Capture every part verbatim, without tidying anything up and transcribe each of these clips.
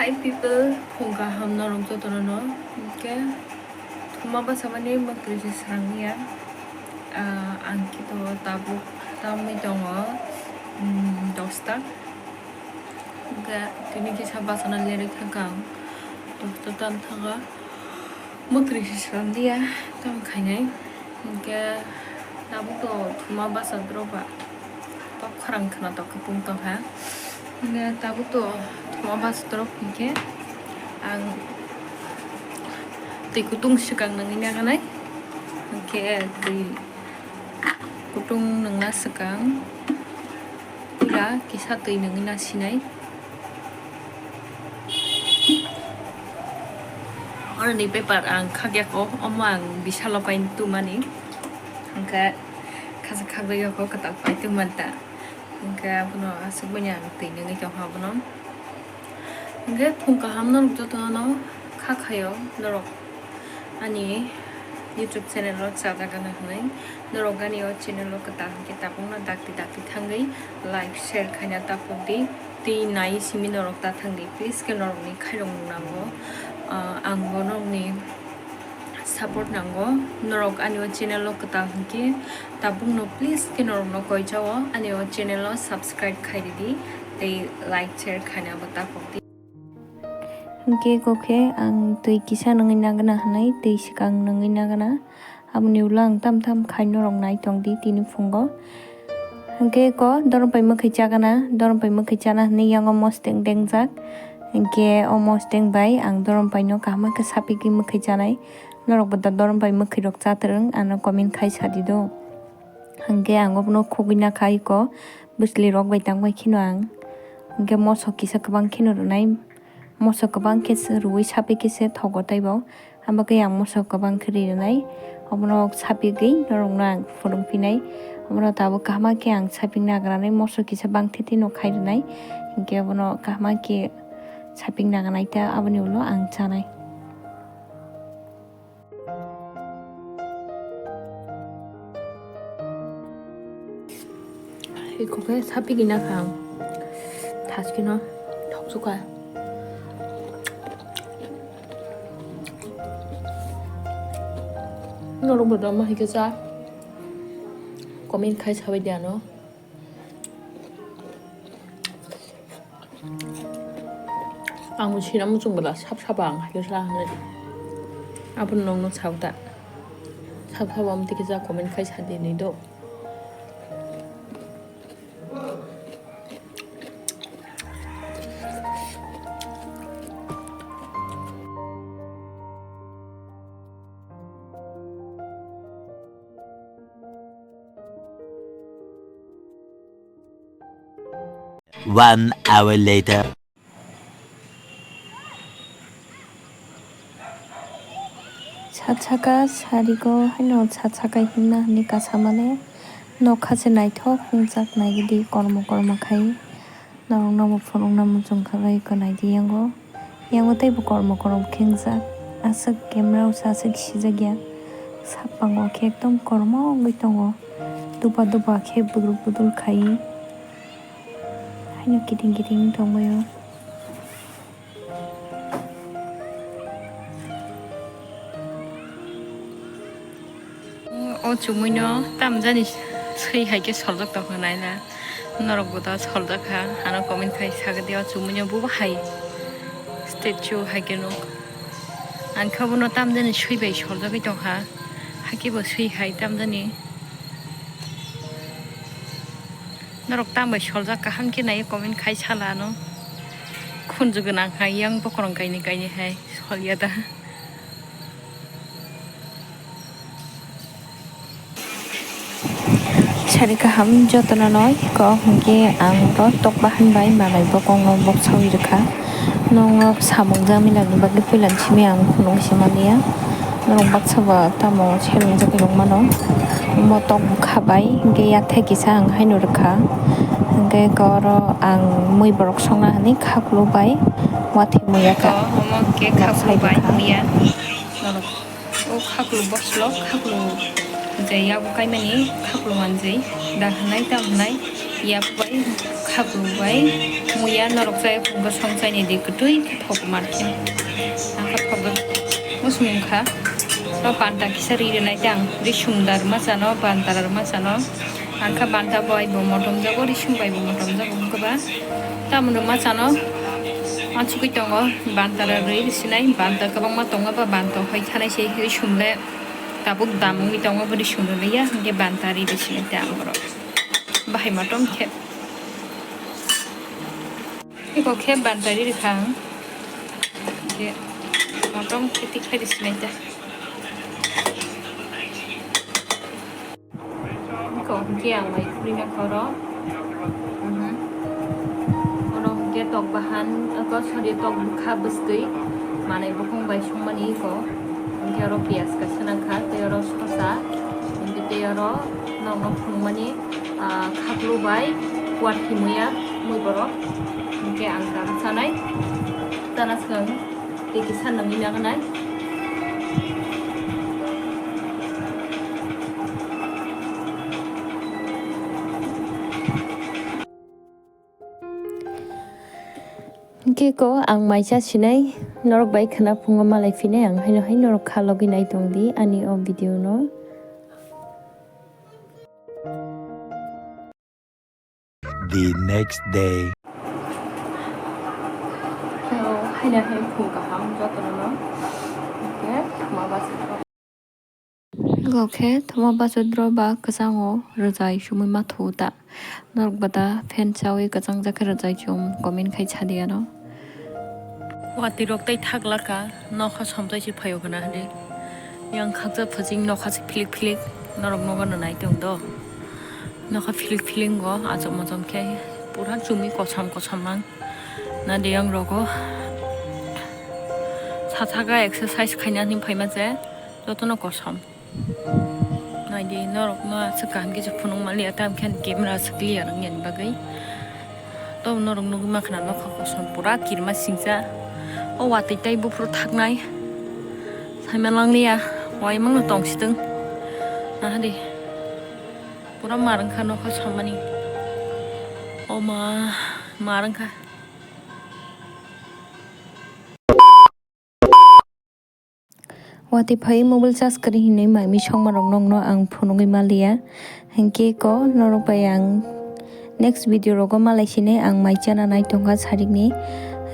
People, phung kaham norok jotono no. Hwnkhe thuma bwsa mani mwtwi se srang ya. Ah, ang khe to tabuk tamwi tongo, mm, dosta. Hwnkhe tini kisa bwsano lerwi thangkha ang. Dosta tam thangkha. Mwtwi se srang ya, tam khainai. Hwnkhe tabuk to thuma bwsa drop ba. Tok khorang khwna tok khe pung tongkha. Hwnkhe tabuk to thuma bwsa drop hwnkhe ang twi kutung swkang nangwi naganai. Hwnkhe twi kutung nangna swkang pura kisa twi nangwi nasinai. Oroni paper ang khakya kho, omo ang bisalo pai tumani. Hwnkhe khasa khakjak ya kho, kwtal pai tumani ta. Hwnkhe abono aswk manya ang twi nangwi tongkha abono. Hwnkhe phung kaham norok jotono kha khaio norok ani YouTube channel o chajak gana hwnwi. Norok ani o channel o kwtal hwnkhe tabukno dakti dakti thangwi like share khaina ta phuk di. Tei nai simi norok ta thang di, please khe norokni khairokmung nango. Ah, ang bo norokni support nango. Norok ani o channel o kwtal hwnkhe tabukno please khe norokno koi chao ani o channel o subscribe khai ridi tei like share khaina bo ta phuk di. Hwnkhe kok khe ang twi kisa nangwi nagana hwnwi twi swkang nangwi nagana. Aboni ulo ang tam tam khai norok nai tong di tini phungo. Hwnkhe ko dorom pai mwkhwi chagana, dorom pai mwkhwi chana hwnwi yango mosteng dengjak. Hwnkhe o mosteng bai ang dorom pai no kaham khe sapigwi mwkhwi chanai. Norok bo da dorom pai mwkhwi rok chatrwng ano comment khai sadi do. Hwnkhe ang obono khugwi nakha iko bwsli rok bai tangbai kheno ang. Hwnkhe moso kisa kwbang kheno rwnai. Moso kwbang khe se rwui sapikhe se thogo teibo. Abo khe ang moso kwbang khe ri rwnai. Obono sapigwi norokno ang phunuk phinai. Obono tabuk kaham khe ang sapik nagranai moso kisa bangthe tino khai rwnai. Hinkhe obono kaham khe sapik nagranai ta aboni ulo ang chanai. Iko khe sapigwi nakha ang. Thaskeno thoksuka. Norok bo dama hai khe cha. Comment khai sabai di ano. Ang bo sina muchung bwla sap sap ang hai khe sa hwnwi. Aboni nokno sao ta. Sap sap ang twi kisa comment khai sa di hwnwi do. One hour later. Sat saka sarigo haino sat saka himna hwnwi kasa male nokha se naithok wngjak naigidi kormo kormo khai norokno bo phunukna muchung kha bai kwnai di yango. Yango teibo kormo kormo khe wngjak. Aswk camera o se aswk sijakya. Sapango khe ekdom kormo wngwi tongo. Dupa dupa khe budul budul khai. Haino kiting kiting tongbaio. O chumui no tamjani swi hai khe soljak tong kha naina. Norok bo ta soljak kha, ano comment khai sagwi di, o chumui no bubo hai statue hai khe nuk. Ang khe obono tamjani swi bai soljagwi tong kha, hakhe bo swi hai tamjani. Norok tamo bai soljak kaham khe nai comment khai sala ano. Khunju gwnang hai yang bokorong kainwi kainwi hai solya da. Sari kaham jotono no kok hwnkhe ang bo tok bahan bai malai bokong no boksawi rwkha. Nokno samung jamilani bagwi puilani simi ang phunuk se manliya. Norok baksa ba tamo seleng jagwi rok mano. Motok bwkha bai hwnkhe yathai kisa ang haino rwkha. Hwnkhe oro ang mui borok songna hwnwi khaklu bai watwi muya kha. Omo khe khaklu bai muya. Norok o khaklu boslo khaklu je yago kaimani khaklu manjwi da hwnai tam hwnai yago bai. Khaplu bai muya norok chai phungo song chaini de kwtwi khe thok mar khe. Ang kha thok musung kha. No panta kisa ri rinai tang, risum dar ma chano, panta dar ma chano. Ang kha banta bai bo motom jago, risum bai bo motom jago, wngkha ba. Tamoni ma chano, achugwi tongo, banta ra ri risinai, banta kwbangma tongo ba, banta hoi thanai se risum le tabuk dam wngwi tongo, bo risum rwliya, hwnkhe banta ri risinai tang borok. Bahai motom khe. Iko khe banta ri rikha ang. Khe motom khe tik khai risinai ta. Iko hwnkhe ang mai khurina khoro. Mhm. Oro hwnkhe tok bahan, oko sorry, tok bwkha bwstwi. Manai bukhung bai songmani iko. Hwnkhe oro piyaj kaisa nangkha, tei oro sosa. Hwnkhe tei oro nokno phunukmani ah, khaklu bai kuatwi muya mui borok. Hwnkhe ang kha sanai, chana swkang tei kisa nangwi nagnai. Hwnkhe ko ang mai cha sinai, norok bai khwna phungo malai phinai, ang haino hai norok kha logwi nai tong di ani o video no. The next day. Hello, haina hai phung kaham jotono no. Hwnkhe ma bas. Go khe thoma bachudro ba kwchango rwjai chumui ma thu ta. Norok bada fan chawi kwchang jakhe rwjai chum comment khai sadi ano. Watwi rok tei thaglaka nokha somtoi se phaio khna hwnwi. Yang khakjak phajing nokha se philik philik norok nogo no nai tong do. Nokha philik philik go achom achom khe pura chumui kosom kosom mang. Nadi yang rogo sathaka exercise khaina hwnwi phaima je jotono kosom. Naidi norok no aswk kaham khe se phunuk manliya, tamokhe ani camera aswk clear wngya ni bagwi. Tobo norok nugwi mankha na nokha kosom pura kirima singcha. O watwi tei buphuru thaknai. Saima langliya, wai mangno tong sitwng. Nahadi. Pura mar wngkha nokha samani. O ma, mar wngkha. Watwi phai mobile charge kwrwi hinwi maimi songmarok nokno ang phunugwi manliya. Hinkhe ko norok bai ang next video rogo malai sinai ang mai chana nai tongkha sarikni.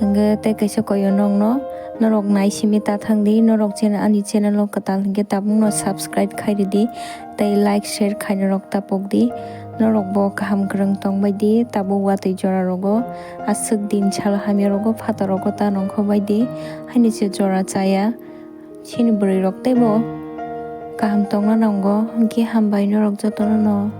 Hinkhe tei kaisa koyo nokno norok nai simi ta thang di, norok channel, ani channel o kwtal hinkhe tabukno subscribe khai ridi. Tei like, share khaina rok tapok di. Norok bo kaham kwrwng tong bai di, tabuk watwi jora rogo aswk din sal hamya rogo phatar rogo ta nongkho bai di. Haini se jora chaya. Chini bwrwi rok teibo kaham tongna nango, hinkhe hambai norok jotono no.